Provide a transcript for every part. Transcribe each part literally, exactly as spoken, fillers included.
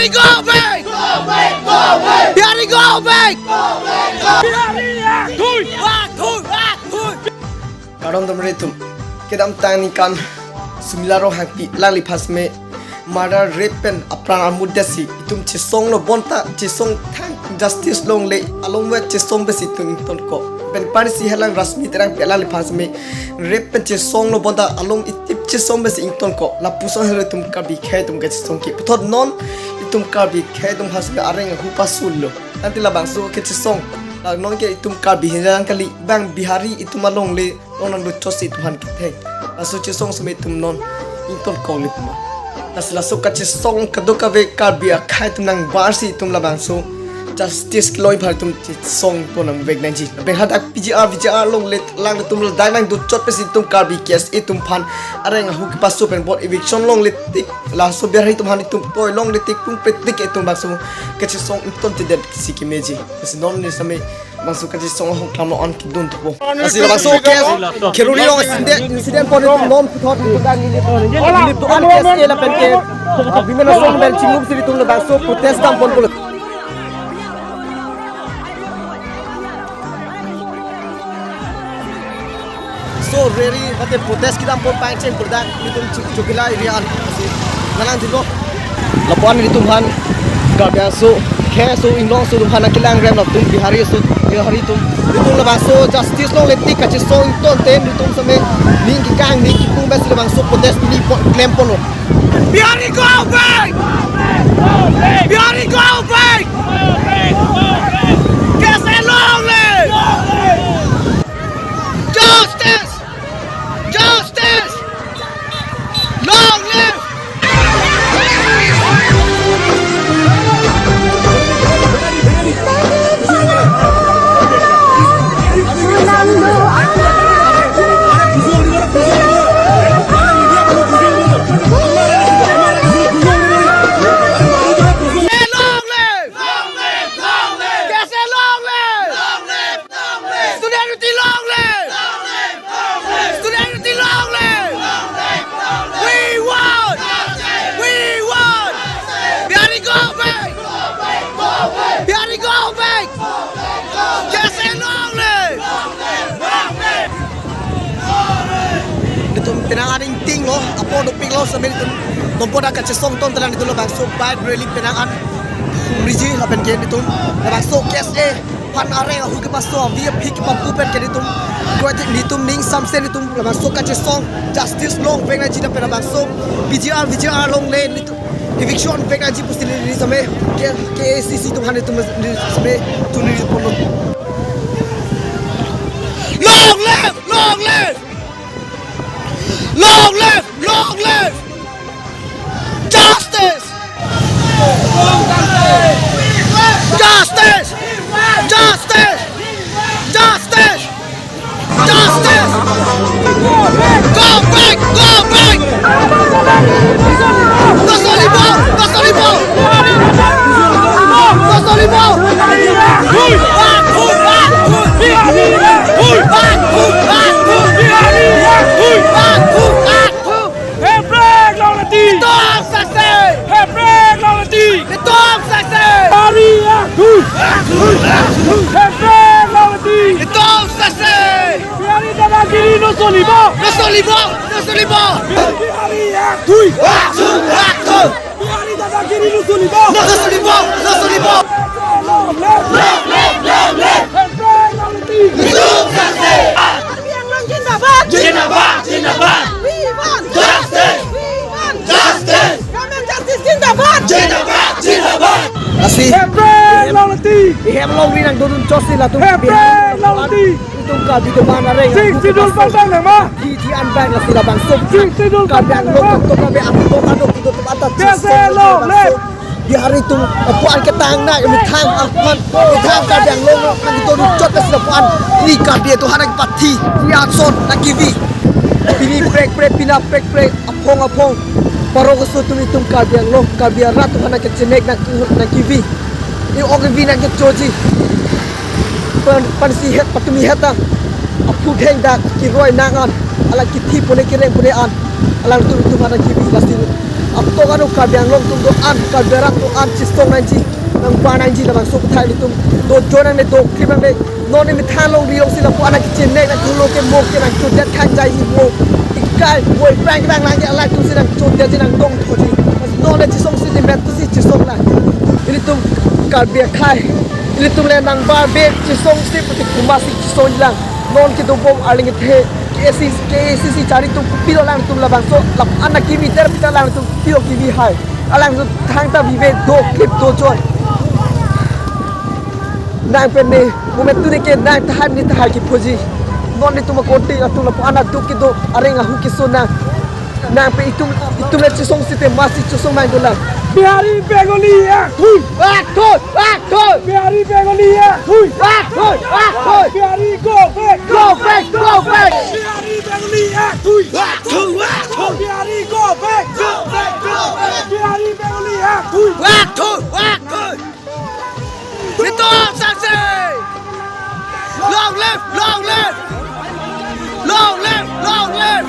Go back! Go back! Go back! Bihari, go back! Go back! Go back! Bihari, akthui! Akthui! Akthui! Kardom dam retum. Kedamtang ningkan Sumila Ronghangpi alangliphan seme murder, rape pen apran armut detsi itum chesonglo bonta chesong thang justice longle along vet chesong pensi itum ingtonkok. Pen parsi helang Rashmi Terangpi alangliphan seme rape pen chesonglo bonta along itip chesong pensi ingtonkok. Lapuson helo itum Karbi akhei atum kachesong ke. Puthot non itum Karbi akhei atum aphan seme areng ahu pasunlo. Tangte labangso kachesong, la non ke itum Karbi hinjang kali, bang Bihari itum alongle, long nangdo chotsi itum aphan ketheng. Laso chesong seme itum non ingtonkoklo puma. Lasi laso kachesong kadokave Karbi akhei atum nangbarsi itum labangso justice kelong aphan itum chesong pon nangvek nangji. Bang hadak P G R, V G R longle, alanglitum ladak nangdo chot pensi itum Karbi K S A atum aphan areng ahu kepaso pen bot eviction longle tik, laso Bihari atum aphan itum toi longle tik, pung pret tik itum bangso kachesong ingtontedet si kemeji. Lasi non ni seme bangso kachesong ahok klam lo an kedun thupo. Lasi labangso case Kheroni along incident, incident pon itum non puthot itum dang nilip, nilip do-an K S A lapen ke, ah, women asong pen chingrum si itum labangso protest dam ponpo. So rally mate protest kedam pon pangcheng purdak itum Chok-, Chokila area an. Nanang dilo. Lapuan itum aphan Karbi aso, akhei aso, inglong aso atum aphan kelang rem latum Bihari aso, Bihari atum. Itum labangso justice longle tik kachesong ingtonte itum seme ning kekang ning kepung pensi labangso protest pini pon klem ponlo. Bihari go back! Bihari go back! K S A longle! Justice! Justice! Long live! Long live! Long live! Long live! K S A long live! Long live! Long live! Student unity long live! Long live! Long live! Student unity long live! Long live! Long live! We want! Justice! We want! Justice! Bihari go back! Go back! Go back! Bihari go back! Go back! Go back! K S A long live! Long live! Long live! Itum penang an ingtinglo, apor dopiklo, seme itum tompo dak kachesong ton telang itum labangso bike rally penang an riji lapen ke itum labangso K S A aphan areng ahu kepaso avi aphi kepapu pen ke itum koi tik itum ning samsen itum labangso kachesong justice longvek nangji lapen labangso P G R V G R longle itum eviction vek nangji pusi neli seme ke K A C C atum aphan itum seme tuni ponlo. Long live! Long live! Long live! Long live! Justice! Justice! Justice! Justice! Justice! Go back! Go back! Nosolibo! Nosolibo! Nosolibo! Hui! Hui! Hui! Hui! Hui! Hui! Hui! Hui! Hui! Hui! Heprek longle tik! Tom saksi! Heprek longle tik! Tom saksi! Bihari akthui! Heprek longle tik! Tom saksi! Bihari dadagiri nosolibo! Nosolibo! Nosolibo! Bihari akthui! Akthui! Akthui! Bihari dadagiri nosolibo! Nosolibo! Nosolibo! Long live! Long live! Long live! Heprek longle tik! Tom saksi! Karbi Anglong zindabad! Zindabad! Zindabad! We want Justice! We want Justice! Government justice zindabad! Zindabad! Zindabad! Lasi Heprek longle tik! Ihem longri nangdodun chotsi latum Heprek longle tik! Itum Karbi doman areng. Sixth Schedule pangdang nangma? Di di anbang lasi labangso. Sixth Schedule Karbi Anglong pangdang nangma? Dokave atum adok itum atat K S A long live! Bihari atum apuan ketang na methang aphan methang Karbi Anglong nangdodun chot lasi lapuan ni Karbi atum aphan nangpathi ni ason nangkevi. Pini prek prek pina prek prek aphong aphong parok aso atum itum Karbi Anglong Karbi arat atum aphan nangkechenek nang nangkevi. Ni ok vi nangkechoji. Pen pensi het patumi het ta aphu theng dak keroi nang an, alang kethi pone kereng pone an, alangtum itum aphan nangkevi lasi Apto kanu Karbi Anglong atum do-an, Karbi arat do-an, chisong nangji, nangbar nangji, labangso aputhak ilitum dojon nangne, doklip nangne. Non ne methang longri alongsi lapu-an akechenei, nangthulo ke mo ke nangchodet khangjai mo. Ikai, mo iprang ke nanglang ke alangtum si nangchodet si nangtong thoji. Mas non ne chisong si ne met si chisong lang. Ilitum Karbi akhai, ilitum le nangbar be chisong si pati komatsi chisong lang. Non kedobom arleng kethe, K A C C, K A C C chari atum kopilo alangtum labangso, lapu-an akimi der pita alangtum kopilo kimi hai. Alangtum thangta vive, doklip dojon. Nang pen ne, moment tu ne ke nang tahai ne tahai kephoji. Non netum akorte atum lapu-an aduk kedo, areng ahu keso nang. Nang pen itum, itum le chisong site masi chisong nang dolang. Bihari Bengali akthui! Akthui! Akthui! Bihari Bengali akthui! Akthui! Akthui! Bihari go back! Go back! Go back! Bihari Bengali akthui! Akthui! Akthui! Bihari go back! Go back! Go back! Bihari Bengali akthui! Akthui! Akthui! Betul saksi! Long live! Long live! Long live! Long live!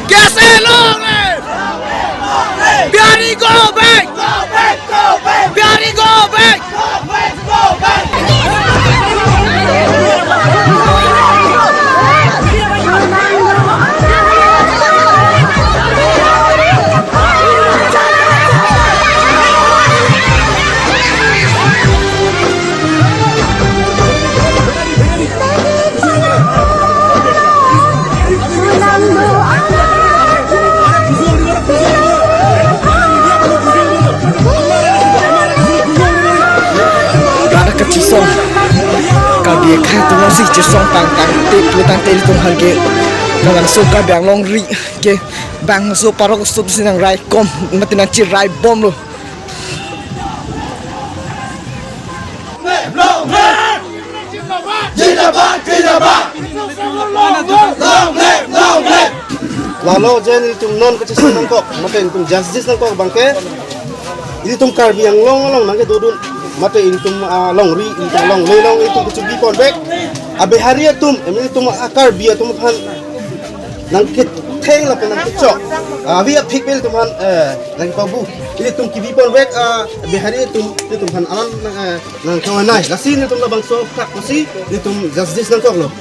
K A C C long live! Bihari go back! Bihari go back! Ladak kachisong. Karbi akhai atum si chisong pangkang tip lutang tip tum hal ke. Labangso Karbi Anglong ri ke bangso parok sup si nangraikom mati nangchiraibomlo. Zindabad, zindabad. Long live, long live. Lalo je nelitum non kachisong nangkok, mate nelitum justice nangkok abangke. Nelitum Karbi Anglong along nangkedodun, mate nelitum, ah, longri, nelitum longle along nelitum kechobi ponbek. A Bihari atum, em nelitum, ah, Karbi atum aphan nangketheng lapen nangkechok. Ah, avi aphik pen nelitum aphan, eh, nangkepabu. Nelitum kebi ponbek, ah, Bihari atum, nelitum aphan alam nang, eh, nangkewanai. Lasi nelitum labangso kak pusi nelitum justice nangkoklo.